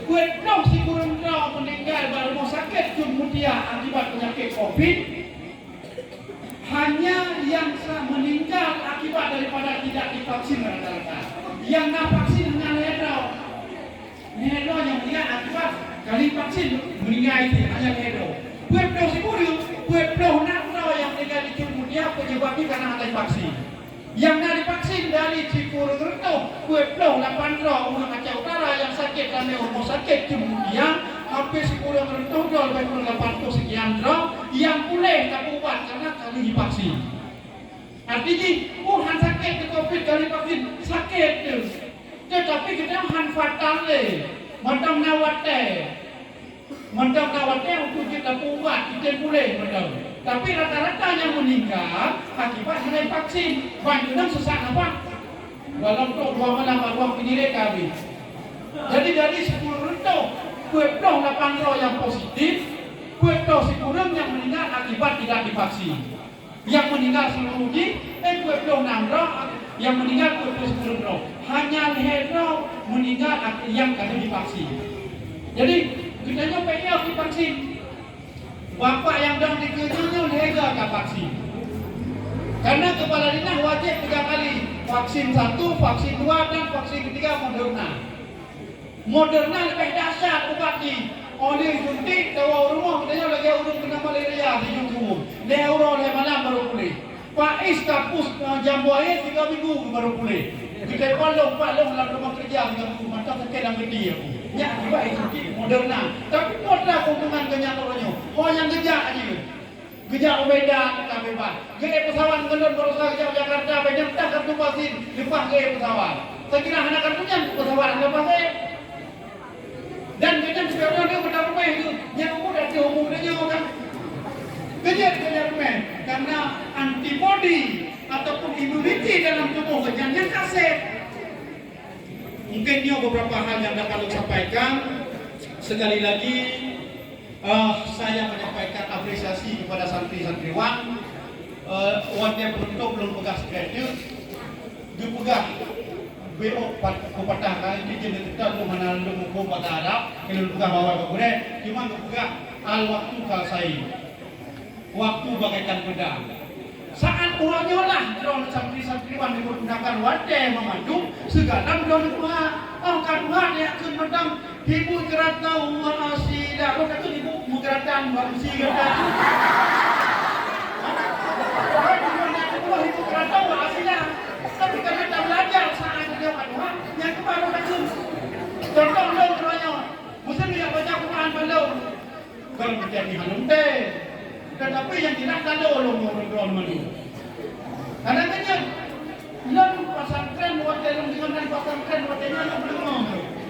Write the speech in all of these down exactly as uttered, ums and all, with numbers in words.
Peuet ploh sikureueng droe meuninggai bak rumoh sakét Cut Mutia akibat peunyakét covid. Hanya nyang sa-, meuninggai akibat daripada tidak divaksin rata-rata. Nyang na vaksin hanya lhèe droe. Lhèe droe nyang meuninggai akibat ka divaksin, meuninggai cit hanya lhèe droe. Peuet ploh sikureueng, peuet ploh nam droe nyang meuninggai di Cut Mutia penyebab jih karena hana divaksin. Nyang na divaksin dari sikureueng reutôh peuet ploh lapan droe ureueng Aceh Utara nyang sakét lam rumoh sakét Cut Mutia, hampir sikureueng reutôh droe leubeh kureueng lapan reutôh sekian droe nyang puléh tapeuubat karena ka lheueh divaksin. Arti jih, oh, han sakét keu covid ka lheueh divaksin, sakét teuh. Teutapi geutanyoe han fatal lé, mantong na watèe. Mantong na watèe untuk jeuet tapeuubat, jitém puléh mantong. Tapi rata-rata nyang meuninggai akibat hana divaksin, ban keunong seusak nafas. Dalam trok dua malam bak ruang penyirikan habéh. Jadi dari sepuluh reutôh, peuet ploh lapan droe nyang positif, peuet ploh sikureueng nyang meuninggai akibat tidak divaksin. Nyang meuninggai seuluruh jih, eh, peuet ploh nam droe, nyang meuninggai peuet ploh sikureueng droe. Hanya lhèe droe meuninggai ak-, nyang ka lheueh divaksin. Jadi, geutanyoe payah divaksin. Bapak nyang dong di keue nyoe lhèe ga ka vaksin. Karena kepala dinas wajéb tiga kali, vaksin satu, vaksin dua, dan vaksin ketiga Moderna. Moderna leubeh dahsyat ubat jih. Óh lheueh suntik, tawoe u rumoh, geutanyoe lagèe ureueng keunong malaria sijeuem tuwöh. Lhèe uroe lhèe malam barô puléh. Faiz ka pus, eh, jambo ayé tiga minggu barô puléh. Geuteupon lôn, pat lôn lam rumoh keureuja tiga minggu, mantong sakét lam geuti aku. Nyak akibat suntik Moderna. Tapi peue teuma keuntungan keu nyak uroe nyoe? Ho nyang geujak jih. Geujak u Medan ka beubaih. Geuék peusawat ngon lôn baroesa geujak u Jakarta, bèk nyang tah kartu vaksin, leupah geuék peusawat. Seukira hana kartu nyan, peusawat hana leupah geuék. Dan geuhnyan sigoe droe meutarumeh geuh, nyang umu dan teuh umu geutanyoe kan. Keujeuet geuhnyan rumeh, karena antibodi ataupun imuniti dalam tuboh geuhnyan nyang kaseb. Mungkin nyoe beberapa hal yang dapat lôn sampaikan. Sekali lagi, Ah, saya menyampaikan apresiasi kepada santri-santriwan. Eh, watèe peunutôp lôn peugah sikrék teuk, geupeugah B O pat-, peupatah ka, inti jeuet neuteutap lôn hana lôn muphom bahasa Arab, keu lôn peugah bahwa gurèe, cuma geupeugah al-waqtu kal-sayf. Waktu bagaikan pedang. Saat uroe nyoe lah droe santri-santriwan meugunakan watèe meumandum, sigohlom droe neutuha. Oh, ka tuha, neuyue kheun mantong, "Ibu Geurata wa Asila." Droe ka kheun, "Ibu Meugeurata wa Asila." Hah? Droe ka kheun, "Ibu Geurata wa Asila." Tapi karena tabeulajar saat nyoe ka tuha, nyang keuh baru ka kheun. Contoh lôn droe nyoe, meuseu neujak baca Quran bak lôn. Kon meujadi hana teuntèe. Teutapi nyang jeulaih ka lôn, lôn, lôn, lôn, lôn. Kadang-kadang lôn pesantren watèe lôn deungon nan pesantren watèe nyan lôn deungon.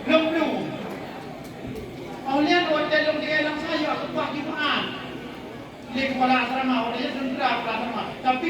Lôn deungon. Awak nyan watèe lôn deungon lam sayue khutbah Jumat. Lé kepala asrama, watèe nyan teuntèe kepala asrama. Tapi